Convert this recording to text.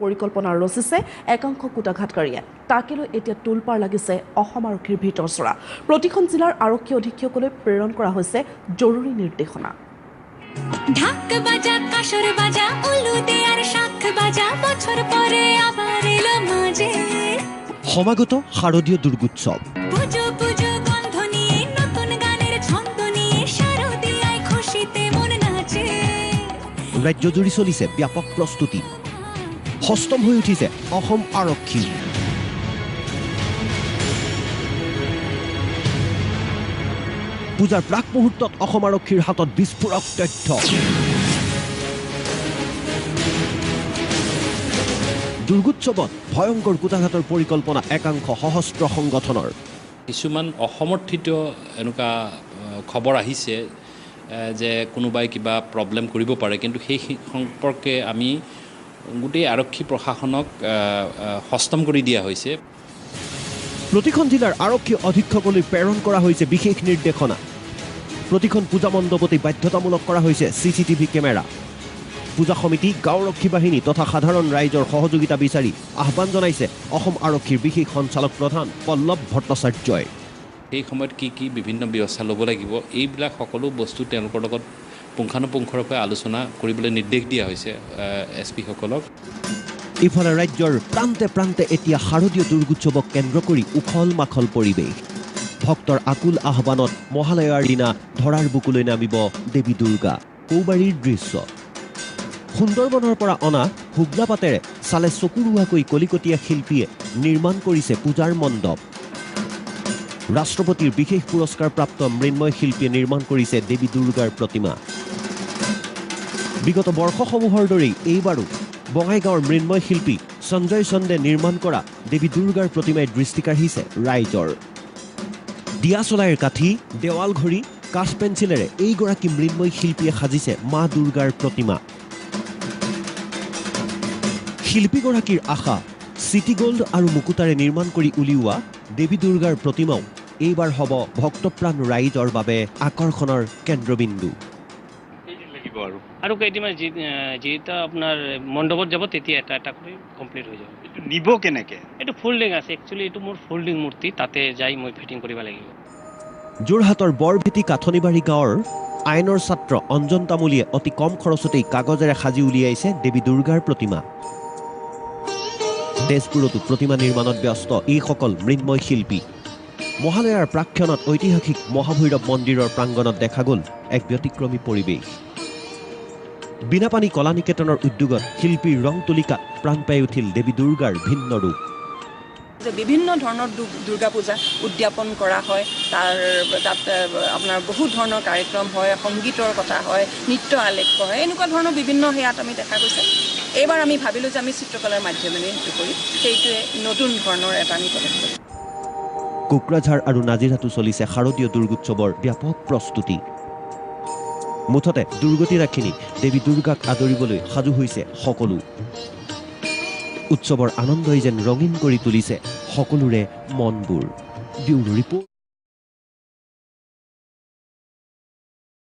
পৰিকল্পনা ৰচিছে একাংশ কুটাঘাতকাৰীয়ে। তাকে লৈ এতিয়া তোলপাৰ লাগিছে অসম আৰক্ষীৰ ভিতৰচৰা। প্ৰতিখন জিলাৰ আৰক্ষী অধীক্ষকলৈ প্ৰেৰণ কৰা হৈছে জৰুৰী নিৰ্দেশনা। ঢাক বাজা কাসর বাজা উলুদে আর শাঁখ বাজা বছর পরে আবার এলো মাঝে। সমাগত শারদীয় দুর্গোৎসব। পুজো পুজো গন্ধ নিয়ে নতুন গানের ছন্দ নিয়ে শারদীয়ায় খুশিতে মন নাচে। ৰাজ্যজুৰি চলিছে ব্যাপক প্ৰস্তুতি। সষ্টম হৈ উঠিছে অসম আৰক্ষী। পূজাৰ প্ৰাক মুহূৰ্তত অসম আৰক্ষীৰ হাতত বিস্ফোৰক তথ্য। দুৰ্গোৎসৱত ভয়ংকৰ কুটাঘাতৰ পৰিকল্পনা একাংশ সশস্ত্ৰ সংগঠনৰ। কিছুমান অসমৰ্থিত এনেকুৱা খবৰ আহিছে যে কোনোবাই কিবা প্ৰব্লেম কৰিব পাৰে, কিন্তু সেই সম্পৰ্কে আমি গোটেই আৰক্ষী প্ৰশাসনক সষ্টম কৰি দিয়া হৈছে। প্ৰতিখন জিলাৰ আৰক্ষী অধীক্ষকলৈ প্ৰেৰণ কৰা হৈছে বিশেষ নিৰ্দেশনা। প্ৰতিখন পূজা মণ্ডপতেই বাধ্যতামূলক কৰা হৈছে CCTV camera. পূজা সমিতি, গাঁওৰক্ষী বাহিনী তথা সাধাৰণ ৰাইজৰ সহযোগিতা বিচাৰি আহ্বান জনাইছে অসম আৰক্ষীৰ বিশেষ সঞ্চালক প্ৰধান পল্লৱ ভট্টাচাৰ্যই। সেই সময়ত কি কি বিভিন্ন ব্যৱস্থা ল'ব লাগিব, এইবিলাক সকলো বস্তু তেওঁলোকৰ লগত পুংখানুপুংখৰূপে আলোচনা কৰিবলৈ নিৰ্দেশ দিয়া হৈছে এছ পিসকলক। ইফালে ৰাজ্যৰ প্ৰান্তে প্ৰান্তে এতিয়া শাৰদীয় দুৰ্গোৎসৱক কেন্দ্ৰ কৰি উখল মাখল পৰিৱেশ। ভক্তৰ আকুল আহ্বানত মহালয়াৰ দিনা ধৰাৰ বুকুলৈ নামিব দেৱী দুৰ্গা। কৌবাৰীৰ দৃশ্য। সুন্দৰবনৰ পৰা অনা হুগলা পাতেৰে চালে চকুৰুৱাকৈ কলিকতীয়া শিল্পীয়ে নিৰ্মাণ কৰিছে পূজাৰ মণ্ডপ। ৰাষ্ট্ৰপতিৰ বিশেষ পুৰস্কাৰপ্ৰাপ্ত মৃন্ময় শিল্পীয়ে নিৰ্মাণ কৰিছে দেৱী দুৰ্গাৰ প্ৰতিমা। বিগত বৰ্ষসমূহৰ দৰেই এইবাৰো বঙাইগাঁৱৰ মৃন্ময় শিল্পী সঞ্জয় চন্দে নিৰ্মাণ কৰা দেৱী দুৰ্গাৰ প্ৰতিমাই দৃষ্টি কাঢ়িছে ৰাইজৰ। দিয়াচলাইৰ কাঠি, দেৱাল ঘড়ী, কাঠ পেঞ্চিলেৰে এইগৰাকী মৃন্ময় শিল্পীয়ে সাজিছে মা দুৰ্গাৰ প্ৰতিমা। শিল্পীগৰাকীৰ আশা, চিটি গ'ল্ড আৰু মুকুতাৰে নিৰ্মাণ কৰি উলিওৱা দেৱী দুৰ্গাৰ প্ৰতিমাও এইবাৰ হ'ব ভক্তপ্ৰাণ ৰাইজৰ বাবে আকৰ্ষণৰ কেন্দ্ৰবিন্দু। আৰু কেইদিনমান যেতিয়া আপোনাৰ মণ্ডপত যাব তেতিয়া এটা এটা কৰি কমপ্লিট হৈ যাব। এইটো নিব কেনেকে? এইটো ফোল্ডিং আছে, একচুৱেলি এইটো মোৰ ফোল্ডিং মূৰ্তি, তাতে যাই মই ফিটিং কৰিব লাগিব। যোৰহাটৰ বৰভেটি কাঠনিবাৰী গাঁৱৰ আইনৰ ছাত্ৰ অঞ্জন তামুলীয়ে অতি কম খৰচতেই কাগজেৰে সাজি উলিয়াইছে দেৱী দুৰ্গাৰ প্ৰতিমা। তেজপুৰতো প্ৰতিমা নিৰ্মাণত ব্যস্ত এইসকল মৃন্ময় শিল্পী। মহালয়াৰ প্ৰাক্ষণত ঐতিহাসিক মহাভৈৰৱ মন্দিৰৰ প্ৰাংগণত দেখা গ'ল এক ব্যতিক্ৰমী পৰিৱেশ। বিনাপানী কলা নিকেতনৰ উদ্যোগত শিল্পীৰ ৰং তুলিকাত প্ৰাণ পাই উঠিল দেৱী দুৰ্গাৰ ভিন্ন ৰূপ। বিভিন্ন ধৰণৰ দুৰ্গা পূজা উদযাপন কৰা হয়, তাত আপোনাৰ বহুত ধৰণৰ কাৰ্যক্ৰম হয়, সংগীতৰ কথা হয়, নৃত্য আলেখ্য হয়, এনেকুৱা ধৰণৰ বিভিন্ন সেয়াত আমি দেখা গৈছে। এইবাৰ আমি ভাবিলোঁ যে আমি চিত্ৰকলাৰ মাধ্যমেৰে সেইটো কৰি সেইটোৱে নতুন ধৰণৰ এটা আমি পদক্ষেপ। কোকৰাঝাৰ আৰু নাজিৰাতো চলিছে শাৰদীয় দুৰ্গোৎসৱৰ ব্যাপক প্ৰস্তুতি। মুঠতে দুৰ্গতি ৰাখিনী দেৱী দুৰ্গাক আদৰিবলৈ সাজু হৈছে সকলো। উৎসৱৰ আনন্দই যেন ৰঙীন কৰি তুলিছে সকলোৰে মনবোৰ। Bureau report.